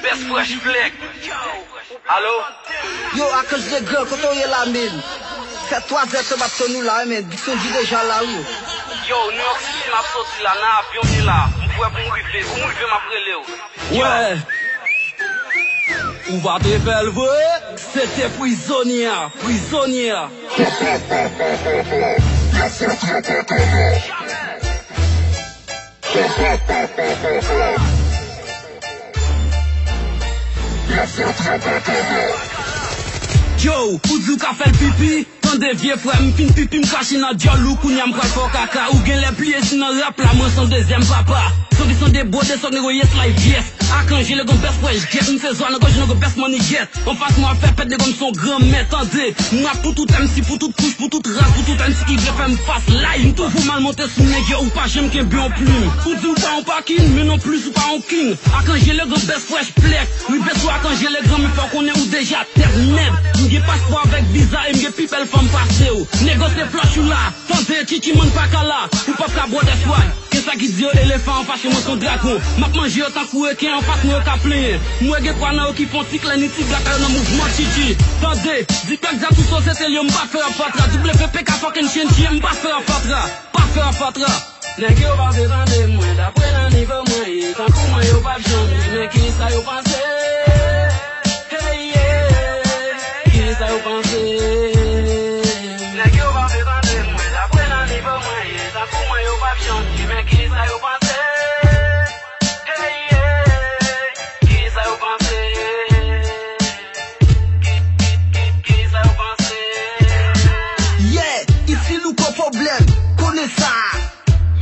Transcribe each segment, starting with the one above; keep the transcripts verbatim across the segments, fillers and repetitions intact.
Best Fresh Flex. Alo? Yo, Akanj Legan, kote w ye la, menm? Fè twa zè tan m ap tann ou la, wi, menm. Big Sonji deja la, wi. Yo, New York City, m ap soti la, nan avyon m ye la. M prè pou m rive. Kou m rive, m ap rele w. Yo. Wè. Ou pa te fè l vre? Se te prizonye a, prizonye a. Yo, ou di w ka fè l pipi? Tande vye frè, m fin pipi, m krache nan dyòl ou, kounye a m pral fè w kaka. Ou genlè pliye si nan rap la, mwen se yon dezyèm papa. Sòk li sande bwode, sòk nèg yo yes like yes. Akanj Legan best fresh get, m se zwa nan gòj nèg yo best money get. Anfas mwen ap fè pèt, nèg yo m se yon granmè, tande. M rap pou tout M C, pou tout kouch, pou tout ras, pou tout M C ki vle fè m fas. Lay, m toujou mal monte sou nèg yo, ou pa janm kenbe yon plim. Ou di w pa yon pakin, men non plis ou pa yon king. Akanj Legan best fresh plèk. Rive sou Akanj Legan, men fò w konnen ou deja tèt nèt. M gen paspò avèk viza e m gen pi bèl fanm pase w. Nèg yo se flòch ou la, tande chichi man pa ka la. Ou p ap ka bwè dèsway. Gen sa ki di yo elefan anfas yo, mwen se yon dragon. M ap manje yo tankou reken anfas mwen yo ka plenyen. M wè gen twa nan yo ki fè yon ti klè ni ti gata yo nan mouvman chichi. Tande, di Black Dza tou sosyete l yo, m pa fè rap fatra. W P K fucking Chenchi, m pa fè rap fatra. Pa fè rap fatra. Nèg yo pa vle tande mwen, dapre nan nivo mwen ye, tankou mwen yo p ap janm ye, men kisa yo panse? Hey, yeah. Kisa yo panse? Nèg yo pa vle tande mwen, dapre nan nivo mwen ye, tankou mwen yo p ap janm ye, men kisa yo panse? Hey, yeah. Kisa yo panse? Ki, ki, ki, kisa yo panse? Yeah, isi Louko pwoblèm, konnen sa.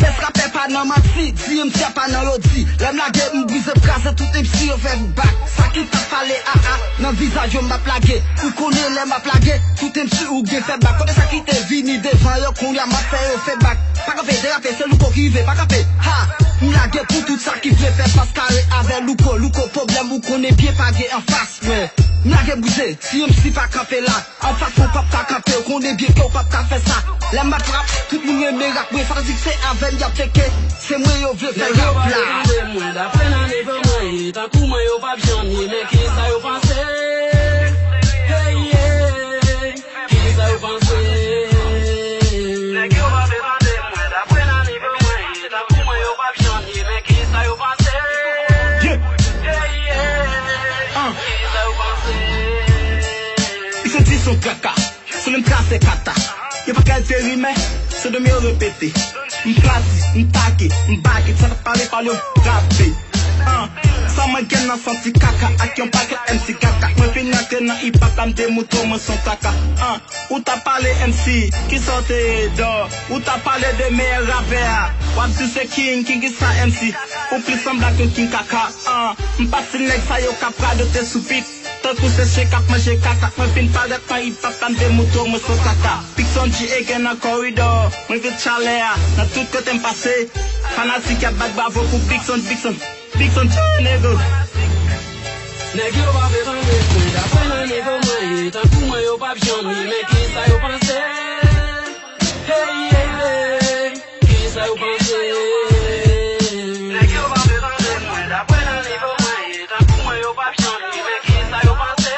Best rapè pa nan manti, D M C a pa nan lodi. Lè m lage, m brize, m kraze, tout M C yo fè bak. Sa ki t ap pale a a, nan vizaj yo m ap lage. Ou konnen lè m ap lage, tout M C ou gen fè bak. Kote sa ki te vini devan yo, kounye a m ap fè yo fè bak. Pa kanpe, derape, se Louko ki rive, pa kanpe. Ha! M lage pou tout sa ki vle fè fas kare avè Louko. Louko pwoblèm, ou konnen byen pa gen anfas mwen. M lage, m brize, si M C pa kanpe la. Anfas mwen p ap ka kanpe, w konnen byen ke w p ap ka fè sa. Lè m ap rap, tout moun renmen rap mwen, fanatik se avè m y ap tcheke. Se mwen yo vle fè rap la. Nèg yo pa vle tande mwen, dapre nan nivo mwen ye, tankou mwen yo p ap janm ye, men kisa yo panse? Hey, yeah. Kisa yo panse? Nèg yo pa vle tande mwen, dapre nan nivo mwen ye, tankou mwen yo p ap janm ye, men kisa yo panse? Yeah. Hey, yeah. Kisa yo panse? Li soti sou kaka, sou li m trase kata. Yo pa ka enterimè, se dòmi yo repete. M plase, m take, m bake, sa t ap pale pale yo rape. An, sa mwen gen nan santi kaka ak yon pakèt M C kaka. Mwen vin rantre nan hip hop la, m te moutre w mwen se yon kaka. An, ou t ap pale M C, kisa w te ye dò? Ou t ap pale de meyè rapè a. W ap di w se king, king kisa M C? Ou plis sanble ak yon king kaka. An, m pa stil nèg sa yo k ap radote sou beat. Tankou se chyen k ap manje kaka, mwen vin parèt nan hip hop la, m te moutre w mwen se kaka. Big Sonji again nan koridò, mwen vin chalè a, nan tout kote m pase. Fanatik y ap bat bravo pou Big Son, Big Son, Big Sonji, nego. Nèg yo pa vle tande mwen, dapre nan nivo mwen ye, tankou mwen yo p ap janm ye, men kisa yo panse? Hey, yeah. Kisa yo panse? Nèg yo pa vle tande mwen, dapre nan nivo mwen ye, tankou mwen yo p ap janm ye, men kisa yo panse?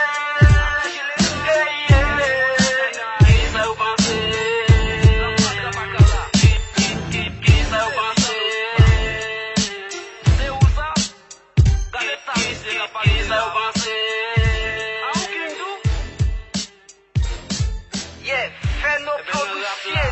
Hey, yeah. Kisa yo panse? Ki, ki, ki, kisa yo panse? Se ou sa? Gade sa, mesye, k ap pale de la. Kisa yo panse? A ou ki m tou? Yeah, Feno Production.